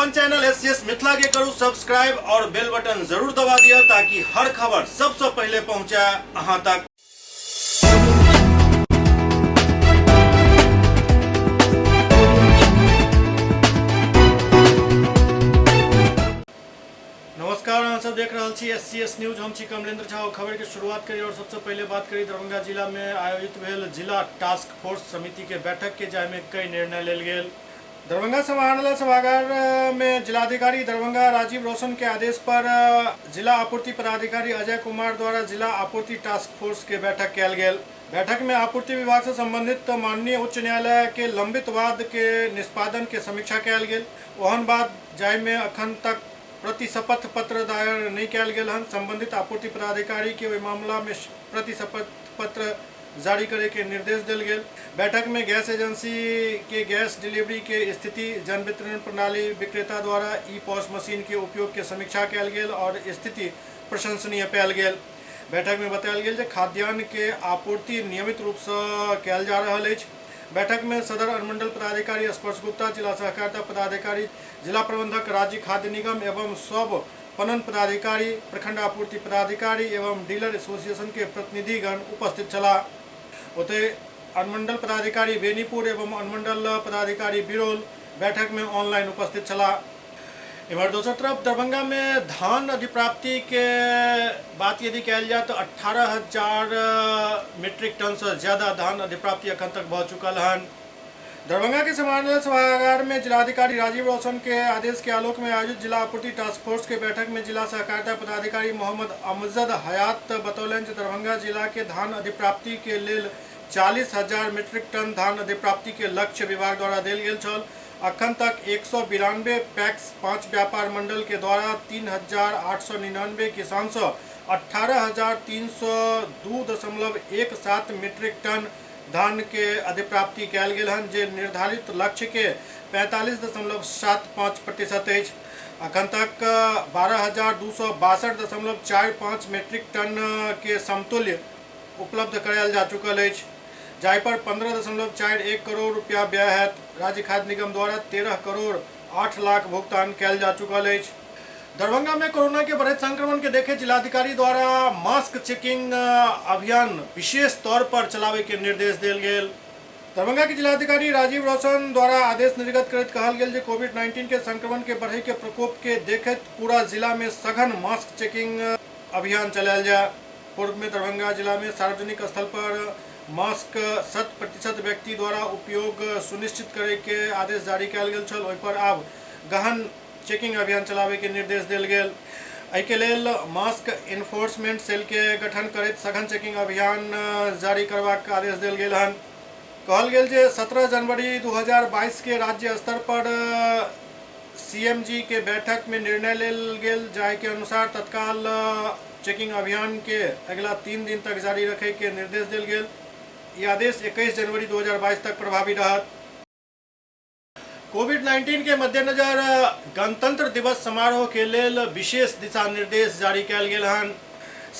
अपन channel S C S Mithila के करू सब्सक्राइब और बेल बटन जरूर दबा दिया ताकि हर खबर सबसे पहले पहुंचे अहां तक। नमस्कार, अहाँ सब देख रहल छी एस सी एस न्यूज। हम छी कमलेंद्र झा। खबर के शुरुआत करी और सबसे पहले बात करी दरभंगा जिला में आयोजित भेल जिला टास्क फोर्स समिति के बैठक के, जाहिमे कई निर्णय लेल गेल। दरभंगा समाहरणालय सभागार में जिलाधिकारी दरभंगा राजीव रोशन के आदेश पर जिला आपूर्ति पदाधिकारी अजय कुमार द्वारा जिला आपूर्ति टास्क फोर्स के बैठक कयल गेल। बैठक में आपूर्ति विभाग से संबंधित माननीय उच्च न्यायालय के लंबित वाद के निष्पादन के समीक्षा कयल गेल। ओहन बात जाहिमे अखन तक प्रति शपथ पत्र दायर नहि कयल गेल हन, संबंधित आपूर्ति पदाधिकारी के ओहि मामला में प्रति शपथ पत्र जारी करे के निर्देश देल गेल। बैठक में गैस एजेंसी के गैस डिलीवरी के स्थिति, जन वितरण प्रणाली विक्रेता द्वारा ई पॉस मशीन के उपयोग के समीक्षा कयल गेल और स्थिति प्रशंसनीय पायल गेल। बैठक में बतायल गेल जे खाद्यान्न के आपूर्ति नियमित रूप से कयल जा रहल अछि। बैठक में सदर अनुमंडल पदाधिकारी स्पर्श गुप्ता, जिला सहकारिता पदाधिकारी, जिला प्रबंधक राज्य खाद्य निगम एवं सब पणन पदाधिकारी, प्रखंड आपूर्ति पदाधिकारी एवं डीलर एसोसिएशन के प्रतिनिधिगण उपस्थित छलाह। ओतहि अनुमंडल पदाधिकारी बेनीपुर एवं अनुमंडल पदाधिकारी बिरौल बैठक में ऑनलाइन उपस्थित छलाह। इम्हर दोसर तरफ दरभंगा में धान अधिप्राप्ति के बात यदि कयल जाय तो 18,000 मीट्रिक टन से ज्यादा धान अधिप्राप्ति अखन तक भऽ चुकल हन। दरभंगा के समाहरणालय सभागार में जिलाधिकारी राजीव रोशन के आदेश के आलोक में आयोजित जिला आपूर्ति टास्क फोर्स के बैठक में जिला सहकारिता पदाधिकारी मोहम्मद अमजद हयात बतौलनि जे दरभंगा जिला के धान अधिप्राप्ति के लेल 40,000 मीट्रिक टन धान अधिप्राप्ति के लक्ष्य विभाग द्वारा देल गेल छल। अखन तक 192 पैक्स 5 व्यापार मंडल के द्वारा 3,899 किसान से 18,302.17 मीट्रिक टन धान के अधिप्राप्ति कयल गेल हन, जे निर्धारित लक्ष्य के 45.75% अछि। अखन तक 12,262.45 मीट्रिक टन के समतुल्य उपलब्ध करायल जा चुकल अछि, जाहि पर 15.41 करोड़ रुपया व्यय हैत। राज्य खाद्य निगम द्वारा 13 करोड़ 8 लाख भुगतान कयल जा चुकल अछि। दरभंगा में कोरोना के बढ़ैत संक्रमण के देखे जिलाधिकारी द्वारा मास्क चेकिंग अभियान विशेष तौर पर चलावे के निर्देश देल गेल। दरभंगा के जिलाधिकारी राजीव रोशन द्वारा आदेश निर्गत करैत कहल गेल जे कोविड-19 के संक्रमण के बढ़े के प्रकोप के देखैत पूरा जिला में सघन मास्क चेकिंग अभियान चलायल जाय। पूर्व में दरभंगा जिला में सार्वजनिक स्थल पर मास्क 100% व्यक्ति द्वारा उपयोग सुनिश्चित करे के आदेश जारी कयल गेल छल। ओहि पर आब गहन चेकिंग अभियान चलावे के निर्देश देल गेल। एहिके लेल मास्क इन्फोर्समेंट सेल के गठन करैत सघन चेकिंग अभियान जारी करबाक आदेश देल गेल हन। कहल गेल जे 17 जनवरी 2022 के राज्य स्तर पर सीएमजी के बैठक में निर्णय लेल गेल, जाहि के अनुसार तत्काल चेकिंग अभियान के अगिला 3 दिन तक जारी रखे के निर्देश देल गेल। ई आदेश 21 जनवरी 2022 तक प्रभावी रहत। कोविड-19 के मद्देनजर गणतंत्र दिवस समारोह के लेल विशेष दिशा निर्देश जारी कयल गेल हन।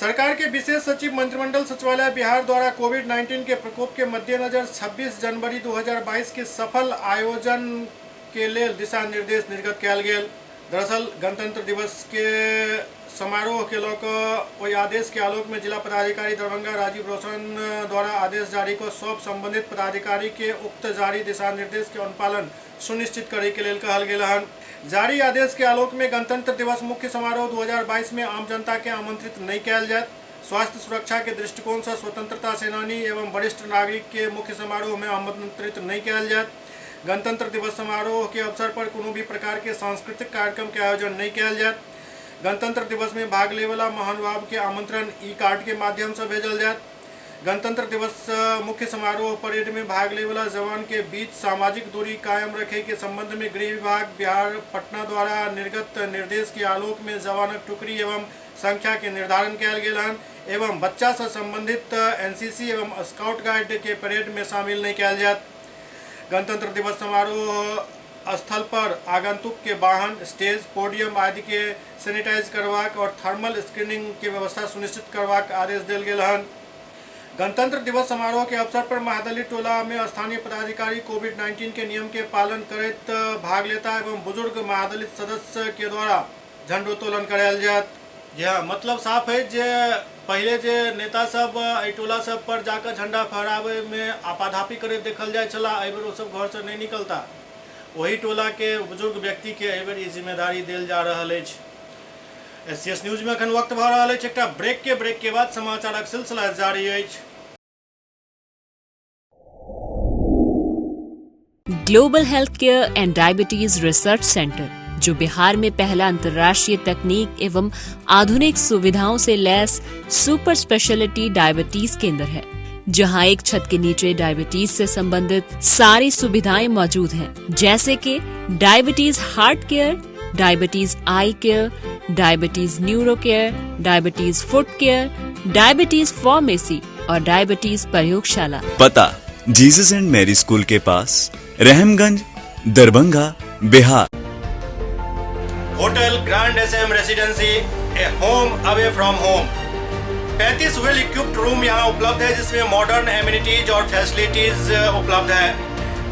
सरकार के विशेष सचिव मंत्रिमंडल सचिवालय बिहार द्वारा कोविड-19 के प्रकोप के मद्देनजर 26 जनवरी 2022 के सफल आयोजन के लेल दिशा निर्देश निर्गत कयल गेल। दरअसल गणतंत्र दिवस के समारोह के लऽ कऽ ओहि आदेश के आलोक में जिला पदाधिकारी दरभंगा राजीव रोशन द्वारा आदेश जारी कऽ सब संबंधित पदाधिकारी के उक्त जारी दिशा निर्देश के अनुपालन सुनिश्चित करे के लेल कहल गेल हन। जारी आदेश के आलोक में गणतंत्र दिवस मुख्य समारोह 2022 में आम जनता के आमंत्रित नहीं कयल जायत। स्वास्थ्य सुरक्षा के दृष्टिकोण से स्वतंत्रता सेनानी एवं वरिष्ठ नागरिक के मुख्य समारोह में आमंत्रित नहीं कयल जायत। गणतंत्र दिवस समारोह के अवसर पर कोनो भी प्रकार के सांस्कृतिक कार्यक्रम के आयोजन नहीं कयल जायत। गणतंत्र दिवस में भाग लेवला महानुभाव के आमंत्रण ई कार्ड के माध्यम से भेजल जायत। गणतंत्र दिवस मुख्य समारोह परेड में भाग लेवला जवान के बीच सामाजिक दूरी कायम रखे के संबंध में गृह विभाग बिहार पटना द्वारा निर्गत निर्देश के आलोक में जवानक टुकड़ी एवं संख्या के निर्धारण कयल गेल हन एवं बच्चा से संबंधित एनसीसी एवं स्काउट गाइड के परेड में शामिल नहीं कयल जायत। गणतंत्र दिवस समारोह स्थल पर आगंतुक के वाहन, स्टेज, पोडियम आदि के सैनिटाइज करबाक और थर्मल स्क्रीनिंग के व्यवस्था सुनिश्चित करबाक आदेश देल गेल हन। गणतंत्र दिवस समारोह के अवसर पर महादलित टोला में स्थानीय पदाधिकारी कोविड-19 के नियम के पालन करैत भाग लेता एवं बुजुर्ग महादलित सदस्य के द्वारा झंडोत्तोलन करायल जायत। जी हाँ, मतलब साफ है जे पहले जे नेता सब एहि टोला सब पर जाकर झंडा फहरावे में आपाधापी करैत देखल जाय छला, एहि बेर ओ सब घर से नहीं निकलता। वही टोला के बुजुर्ग व्यक्ति के एहि बेर ई जिम्मेदारी देल जा रहल अछि। एससीएस न्यूज में अखन वक्त भऽ रहल अछि एकटा ब्रेक के बाद समाचारक सिलसिला जारी अछि। Global health care and diabetes research centre, जो बिहार में पहला अंतर्राष्ट्रीय तकनीक एवं आधुनिक सुविधाओं से लैस सुपर स्पेशलिटी डायबिटीज केंद्र है, जहां एक छत के नीचे डायबिटीज से संबंधित सारी सुविधाएं मौजूद हैं, जैसे कि diabetes heart care, diabetes eye care, diabetes neuro care, diabetes foot care, diabetes pharmacy और डायबिटीज प्रयोगशाला। पता जीसस एंड मैरी स्कूल के पास, Rahamganj, Darbhanga, Bihar. Hotel grand SM residency, a home away from home. 35 well equipped room यहाँ उपलब्ध है, जिसमें modern amenities और facilities उपलब्ध है।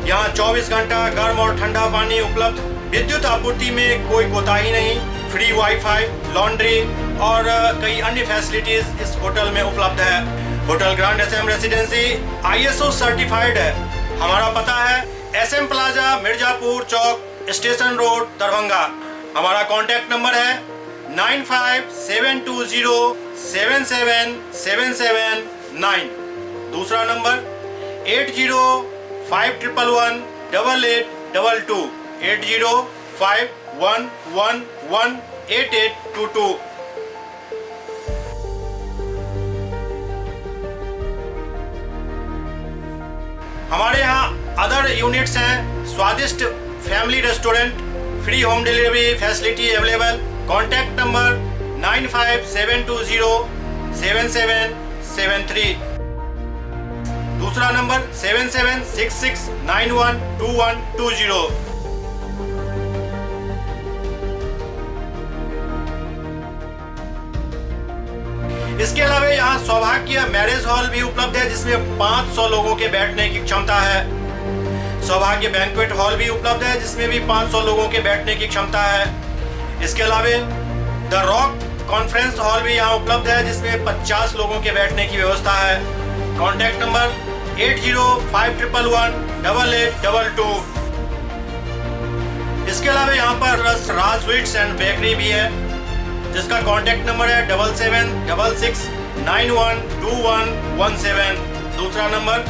यहाँ 24 घंटा गर्म और ठंडा पानी उपलब्ध, विद्युत आपूर्ति में कोई कोताही नहीं, फ्री वाईफाई, लॉन्ड्री और कई अन्य फैसिलिटीज इस होटल में उपलब्ध है। Hotel grand SM residency ISO certified है। हमारा पता है SM plaza, Mirzapur Chowk, station road, Darbhanga. हमारा कांटेक्ट नंबर है 9572077779। दूसरा नंबर 8051118822, 8051118822। हमारे यहाँ अदर यूनिट्स हैं, स्वादिष्ट family restaurant, free home delivery facility available. Contact number 9572077773। दूसरा नंबर 7766912120। इसके अलावा यहाँ सौभाग्य मैरिज हॉल भी उपलब्ध है, जिसमें 500 लोगों के बैठने की क्षमता है। सौभाग्य बैंक्वेट हॉल भी उपलब्ध है, जिसमें भी 500 लोगों के बैठने की क्षमता है। इसके अलावा the rock conference hall भी यहाँ उपलब्ध है, जिसमें 50 लोगों के बैठने की व्यवस्था है। Contact number 8051118822। इसके अलावा यहाँ पर राज स्वीट्स एंड बेकरी भी है, जिसका कॉन्टैक्ट नंबर है 7766912117। दूसरा नंबर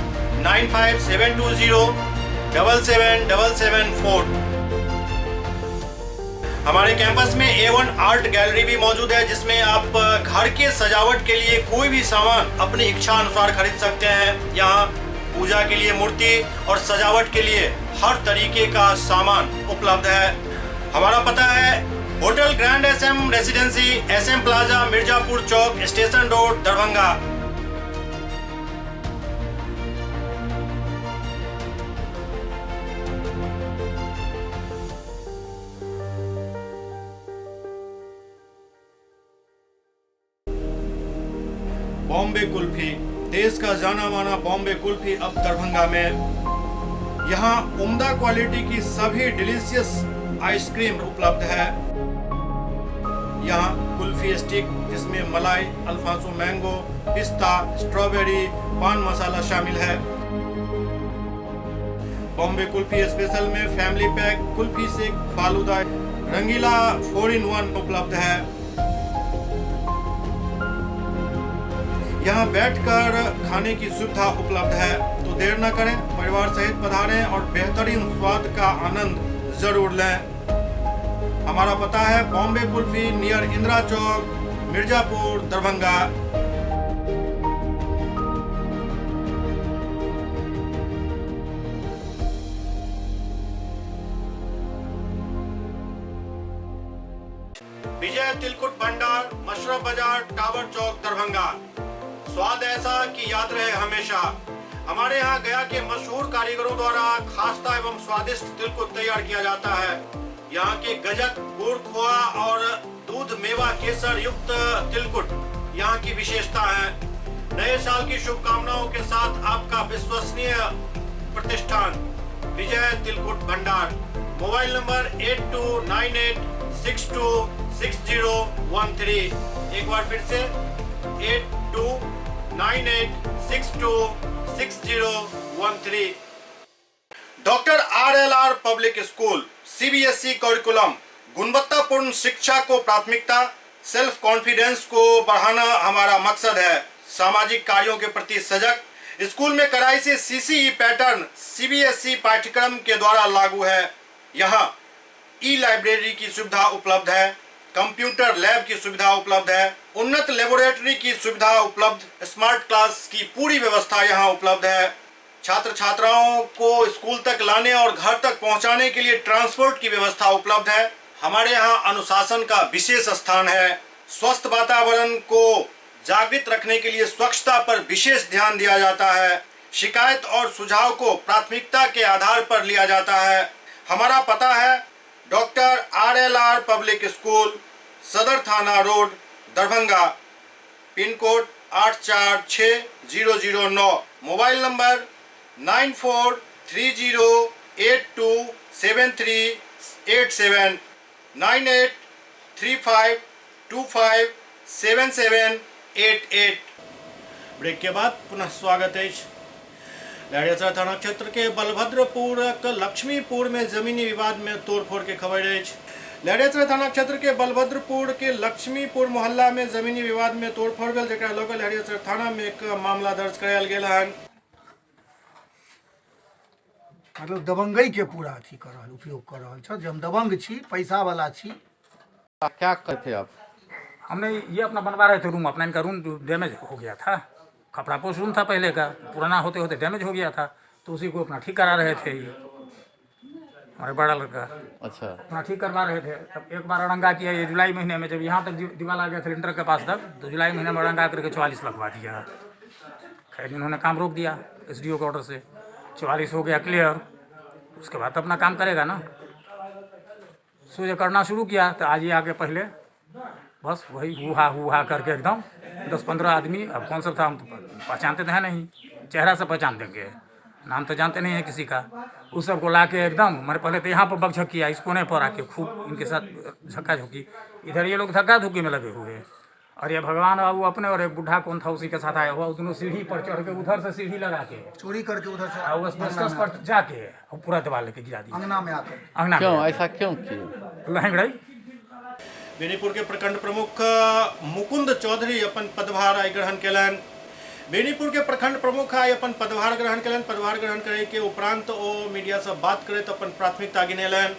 9572077774। हमारे कैंपस में A1 art gallery भी मौजूद है, जिसमें आप घर के सजावट के लिए कोई भी सामान अपनी इच्छा अनुसार खरीद सकते हैं। यहाँ पूजा के लिए मूर्ति और सजावट के लिए हर तरीके का सामान उपलब्ध है। हमारा पता है hotel grand SM residency, SM plaza, Mirzapur Chowk, station road, Darbhanga. Bombay kulfi, देश का जाना माना बॉम्बे कुल्फी अब दरभंगा में। यहाँ उम्दा क्वालिटी की सभी डिलीशियस आइसक्रीम उपलब्ध है। यहाँ कुल्फी स्टिक, जिसमें मलाई, अल्फांसो मैंगो, पिस्ता, स्ट्रॉबेरी, पान मसाला शामिल है। बॉम्बे कुल्फी स्पेशल में family pack, kulfi shake, falooda, Rangeela 4 in 1 उपलब्ध है। यहाँ बैठकर खाने की सुविधा उपलब्ध है, तो देर न करें, परिवार सहित पधारें और बेहतरीन स्वाद का आनंद जरूर लें। हमारा पता है बॉम्बे कुल्फी, नियर इंदिरा चौक, मिर्जापुर, दरभंगा। विजय तिलकुट भंडार, मशरफ बाजार, टावर चौक, दरभंगा। स्वाद ऐसा कि याद रहे हमेशा। हमारे यहाँ गया के मशहूर कारीगरों द्वारा खास्ता एवं स्वादिष्ट तिलकुट तैयार किया जाता है। यहाँ के गजक, गुड़, खोआ और दूध मेवा केसर युक्त तिलकुट यहाँ की विशेषता है। नए साल की शुभकामनाओं के साथ आपका विश्वसनीय प्रतिष्ठान Vijay Tilkut Bhandar. Mobile number 8298626013। एक बार फिर से 8298626013। Doctor R L R public school, CBSE curriculum, गुणवत्तापूर्ण शिक्षा को प्राथमिकता, सेल्फ कॉन्फिडेंस को बढ़ाना हमारा मकसद है। सामाजिक कार्यों के प्रति सजग, स्कूल में कड़ाई से सीसीई पैटर्न सीबीएसई पाठ्यक्रम के द्वारा लागू है। यहाँ ई लाइब्रेरी की सुविधा उपलब्ध है, कंप्यूटर लैब की सुविधा उपलब्ध है, उन्नत लेबोरेटरी की सुविधा उपलब्ध, स्मार्ट क्लास की पूरी व्यवस्था यहाँ उपलब्ध है। छात्र छात्राओं को स्कूल तक लाने और घर तक पहुंचाने के लिए ट्रांसपोर्ट की व्यवस्था उपलब्ध है। हमारे यहाँ अनुशासन का विशेष स्थान है। स्वस्थ वातावरण को जागृत रखने के लिए स्वच्छता पर विशेष ध्यान दिया जाता है। शिकायत और सुझाव को प्राथमिकता के आधार पर लिया जाता है। हमारा पता है doctor R L R public school, Sadar थाना road, Darbhanga, pin code 846009, mobile number 9430827387, 9835257788। Break के बाद पुनः स्वागत है। लहरियासराय थाना क्षेत्र के बलभद्रपुर लक्ष्मीपुर में जमीनी विवाद में तोड़फोड़ के खबर अछि। लहरियासराय थाना क्षेत्र के बलभद्रपुर के लक्ष्मीपुर मोहल्ला में जमीनी विवाद में तोड़फोड़ भेल, जकरा लऽ कऽ लहरियासराय थाना में एक मामला दर्ज करायल गेल हन। मतलब दबंगई के पूरा अथी कर रहल, उपयोग कर रहल छथि जे हम दबंग छी, पैसा वाला छी। क्या करते आप? हमने ये अपना बनवा रहे थे रूम, अपना इनका रूम डैमेज हो गया था, कपड़ा पोस्ट रूम था पहले का, पुराना होते होते डैमेज हो गया था, तो उसी को अपना ठीक करा रहे थे। ये हमारे बड़ा लड़का अच्छा अपना ठीक करवा रहे थे। तब एक बार अड़ंगा किया ये जुलाई महीने में, जब यहाँ तक दीवार आ गया सिलेंडर के पास तक, तो जुलाई महीने में अड़ंगा करके 44 लगवा दिया। खैर इन्होंने काम रोक दिया एस डी ओ के ऑर्डर से, 44 हो गया क्लियर। उसके बाद तो अपना काम करेगा ना। सो ये करना शुरू किया तो आज ही आके पहले बस वही हुआ हुआ करके एकदम 10-15 आदमी, अब कौन सा था हम तो पहचानते तो हैं नहीं, चेहरा से पहचान देंगे, नाम तो जानते नहीं है किसी का। उस सबको ला के एकदम मैंने पहले तो यहाँ पर बकझक किया, इस कोने पर आके खूब इनके साथ झक्का झुकी, इधर ये लोग धक्का धुक्की में लगे हुए, और ये भगवान बाबू अपने और एक बुढ़ा कौन था उसी के साथ आया हुआ, दोनों सीढ़ी पर चढ़ के उधर से सीढ़ी लगा के चोरी करके उधर से और एस्बेस्टस पर जाके और पूरा दीवार लेके गिरा दिया अंगना में आकर। अंगना क्यों में ऐसा क्यों किए? लहंगड़ाई। बेनीपुर के प्रखंड प्रमुख मुकुंद चौधरी अपन पदभार आइ ग्रहण केलनि। बेनीपुर के प्रखंड प्रमुख आइ अपन पदभार ग्रहण केलनि। पदभार ग्रहण करे के उपरांत ओ मीडिया से बात करैत अपन प्राथमिकता गिनेलनि।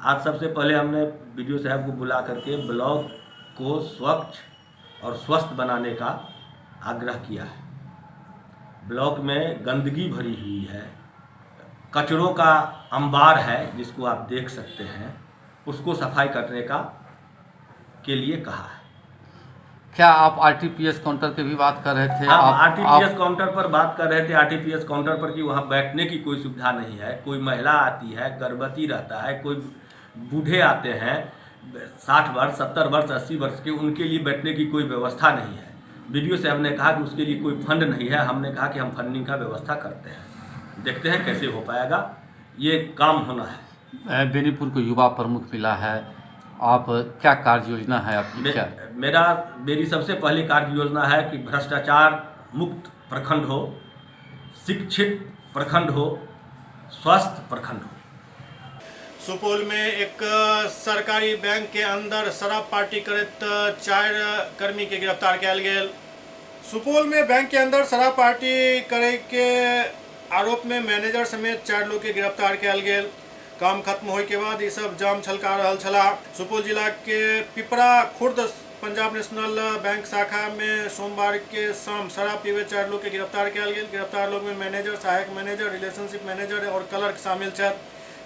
आज सबसे पहले हमने बीडीओ साहब को बुला करके ब्लॉक को स्वच्छ और स्वस्थ बनाने का आग्रह किया है। ब्लॉक में गंदगी भरी हुई है, कचरों का अंबार है जिसको आप देख सकते हैं, उसको सफाई करने का के लिए कहा है। क्या आप आरटीपीएस काउंटर पे भी बात कर रहे थे? हम आरटीपीएस काउंटर पर बात कर रहे थे। आरटीपीएस काउंटर पर कि वहाँ बैठने की कोई सुविधा नहीं है। कोई महिला आती है, गर्भवती रहता है, कोई बूढ़े आते हैं 60 वर्ष 70 वर्ष 80 वर्ष के, उनके लिए बैठने की कोई व्यवस्था नहीं है। बीडीओ साहब ने कहा कि उसके लिए कोई फंड नहीं है। हमने कहा कि हम फंडिंग का व्यवस्था करते हैं, देखते हैं कैसे हो पाएगा, ये काम होना है। बेनीपुर को युवा प्रमुख मिला है, आप क्या कार्य योजना है आपकी? क्या मेरी सबसे पहली कार्य योजना है कि भ्रष्टाचार मुक्त प्रखंड हो, शिक्षित प्रखंड हो, स्वस्थ प्रखंड हो। सुपौल में एक सरकारी बैंक के अंदर शराब पार्टी करैत 4 कर्मी के गिरफ्तार कयल गेल। सुपौल में बैंक के अंदर शराब पार्टी करे के आरोप में मैनेजर समेत 4 लोग के गिरफ्तार कयल गेल। काम खत्म होय के बाद ई सब जाम छलका रहल छला। सुपौल जिला के पिपरा खुर्द पंजाब नेशनल बैंक शाखा में सोमवार के शाम शराब पीबे 4 लोग के गिरफ्तार कयल गेल। गिरफ्तार लोग में मैनेजर, सहायक मैनेजर, रिलेशनशिप मैनेजर और क्लर्क शामिल छथि।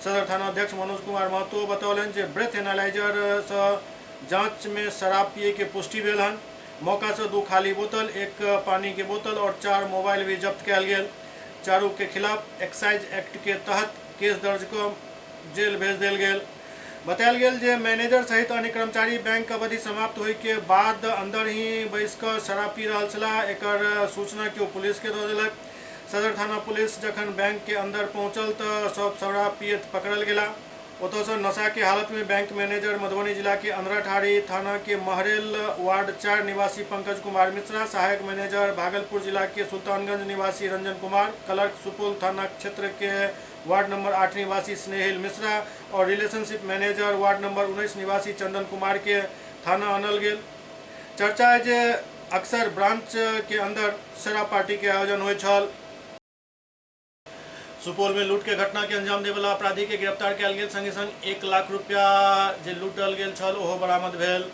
सदर थाना अध्यक्ष मनोज कुमार महतो बतौलनि जे ब्रेथ एनालाइजर से जांच में शराब पिए के पुष्टि भेल हन। मौका से 2 खाली बोतल, 1 पानी के बोतल और 4 मोबाइल भी जब्त कयल गेल। चारू के खिलाफ एक्साइज एक्ट के तहत केस दर्ज कऽ जेल भेज देल गेल। बतायल गेल जे मैनेजर सहित अन्य कर्मचारी बैंक अवधि समाप्त होय के बाद अंदर ही बैस कऽ शराब पी रहल छलाह। एकर सूचना केओ पुलिस के दऽ देलक। सदर थाना पुलिस जखन बैंक के अंदर पहुंचल तऽ सब शराब पियत पकड़ल गेला। ओतयसँ नशा के हालत में बैंक मैनेजर मधुबनी जिला के अंधराठाड़ी थाना के महरेल वार्ड 4 निवासी पंकज कुमार मिश्रा, सहायक मैनेजर भागलपुर जिला के सुल्तानगंज निवासी रंजन कुमार, क्लर्क सुपौल थाना क्षेत्र के वार्ड नंबर 8 निवासी स्नेहिल मिश्रा और रिलेशनशिप मैनेजर वार्ड नंबर 19 निवासी चंदन कुमार के थाना आनल गेल। चर्चा है जे अक्सर ब्रांच के अंदर शराब पार्टी के आयोजन होइत छल। सुपौल में लूट के घटना के अंजाम देवला अपराधी के गिरफ्तार कयल गेल, संगे संग 1 लाख रुपया जे लूटल गेल छल ओहो बरामद भेल।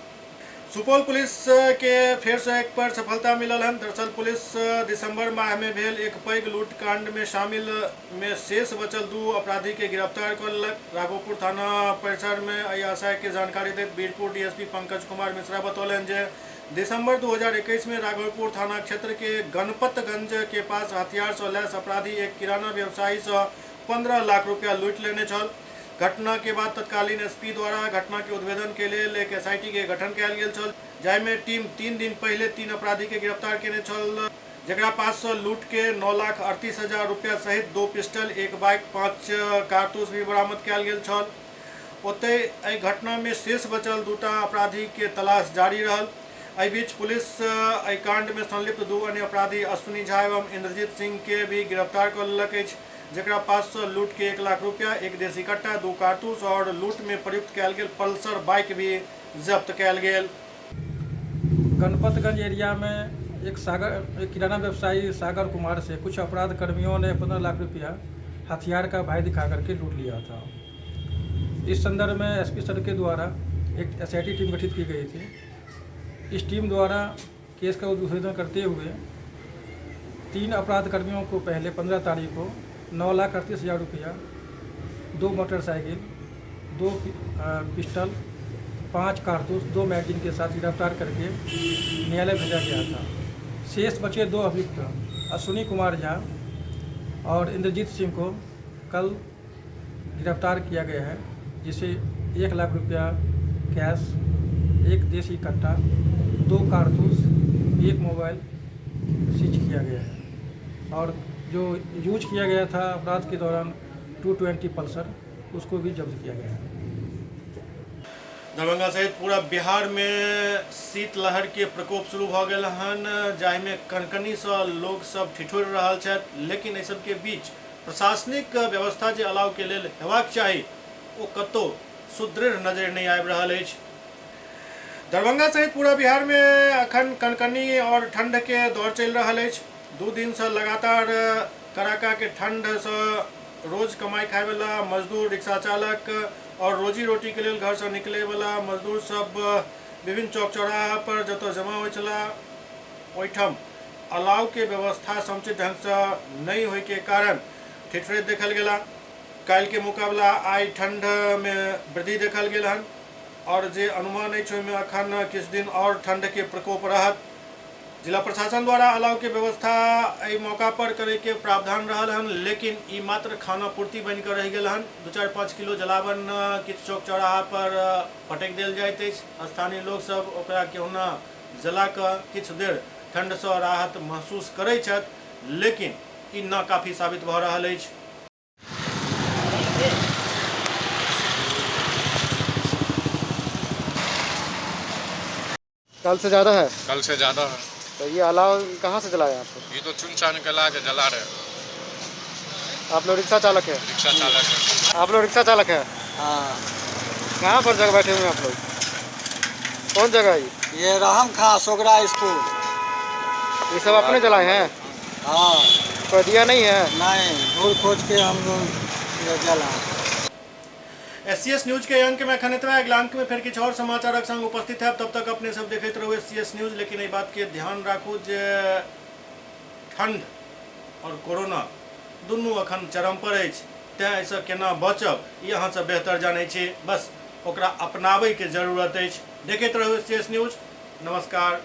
सुपौल पुलिस के फेर से एक पर सफलता मिलल हन। दरअसल पुलिस दिसंबर माह में भेल एक पैघ लूट कांड में शामिल में शेष बचल 2 अपराधी के गिरफ्तार कर लेलक। राघोपुर थाना परिसर में एहि आशय के जानकारी दैत वीरपुर डीएसपी पंकज कुमार मिश्रा बतौलनि जे दिसंबर 2021 में राघोपुर थाना क्षेत्र के गणपतगंज के पास हथियार से लैस अपराधी एक किराना व्यवसायी से 15 लाख रुपया लूट लेने छल। घटना के बाद तत्कालीन एसपी द्वारा घटना के उद्भेदन के लेल एक एसआईटी के गठन कयल गेल छल, जाहिमे टीम 3 दिन पहले 3 अपराधी के गिरफ्तार केने छल, जकरा पास से लूट के 9,38,000 रुपया सहित 2 पिस्टल, 1 बाइक, 5 कारतूस भी बरामद कयल गेल छल। ओतहि एहि घटना में शेष बचल 2 अपराधी के तलाश जारी रहल। एहि बीच पुलिस एहि कांड में संलिप्त 2 अन्य अपराधी अश्विनी झा एवं इंद्रजीत सिंह के भी गिरफ्तार कर लेलक अछि, जकरा पास से लूट के 1 लाख रुपया, 1 देसी कट्टा, 2 कारतूस और लूट में प्रयुक्त कयल गेल पल्सर बाइक भी जब्त कयल गेल। गणपतगंज एरिया में एक किराना व्यवसायी सागर कुमार से कुछ अपराध कर्मियों ने 15 लाख रुपया हथियार का भय दिखा करके लूट लिया था। इस संदर्भ में एसपी सर के द्वारा एक एसआईटी टीम गठित की गई थी। इस टीम द्वारा केस का उद्भेदन करते हुए 3 अपराध कर्मियों को पहले 15 तारीख को 9,38,000 रुपया, 2 मोटरसाइकिल, 2 पिस्टल, 5 कारतूस, 2 मैगजीन के साथ गिरफ्तार करके न्यायालय भेजा गया था। शेष बचे 2 अभियुक्त अश्विनी कुमार झा और इंद्रजीत सिंह को कल गिरफ्तार किया गया है, जिसे 1 लाख रुपया कैश, 1 देसी कट्टा, 2 कारतूस, 1 मोबाइल सीज किया गया है और जो यूज किया गया था अपराध के दौरान 220 पल्सर, उसको भी जब्त किया गया है। दरभंगा सहित पूरा बिहार में शीतलहर के प्रकोप शुरू भ गेल हन, जाहिमे कनकनी से लोग सब ठिठुर रहल छथि। लेकिन एहि सबके बीच प्रशासनिक व्यवस्था जे अलाव के लेल हेबाक चाही ओ कतौ सुदृढ़ नजर नहीं आबि रहल अछि। दरभंगा सहित पूरा बिहार में अखन कनकनी और ठंड के दौर चलि रहल अछि। 2 दिन से लगातार कड़ाका के ठंड से रोज कमाई खाए वाला मजदूर, रिक्शा चालक और रोजी रोटी के लेल घर से निकले वाला मजदूर सब विभिन्न चौक चौराहा पर जतऽ जमा होइ छला ओहिठाम अलाव के व्यवस्था समुचित ढंग से नहीं होय के कारण ठिठुरैत देखल गेला। काल्हि के मुकाबला आइ ठंड में वृद्धि देखल गेल हन और जे अनुमान अछि ओहिमे अखन किछु दिन और ठंड के प्रकोप रहत। जिला प्रशासन द्वारा अलाव के व्यवस्था एहि मौका पर करे के प्रावधान रहल हन, लेकिन ई मात्र खाना पूर्ति बनि कऽ रहि गेल हन। 2-4-5 किलो जलावन किछु चौक चौराहा पर पटकि देल जाइत अछि। स्थानीय लोक सब ओकरा केहुना जला कऽ किछु देर ठंडसँ राहत महसूस करै छथि, लेकिन ई नाकाफी साबित भऽ रहल अछि। कल से ज़्यादा है? कल से ज़्यादा है। तो ये अलाव कहाँ से जलाया आपको? ये तो चुन चान के ला के जला रहे हैं। आप लोग रिक्शा चालक है? रिक्शा चालक है। आप लोग रिक्शा चालक है? हाँ। कहाँ पर जगह बैठे हुए हैं आप लोग? कौन जगह है ये? रहम खां सोगरा स्कूल। ये सब अपने जलाए हैं? हाँ। कोई दिया नहीं है? नहीं, ढूंढ खोज के हम लोग जला। एससीएस न्यूज के अंक में अखन एतबे। अगिला अंक में फिर किछु और समाचारक संग उपस्थित है। तब तक अपने सब देखैत रहू एससीएस न्यूज। लेकिन एहि बात के ध्यान राखू जे ठंड और कोरोना दुनू अखन चरम पर अछि, तें एहिसँ केना बचब ई अहाँ सब बेहतर जानै छी। बस ओकरा अपनाबैके जरूरत अछि। देखैत रहू एससीएस न्यूज। नमस्कार।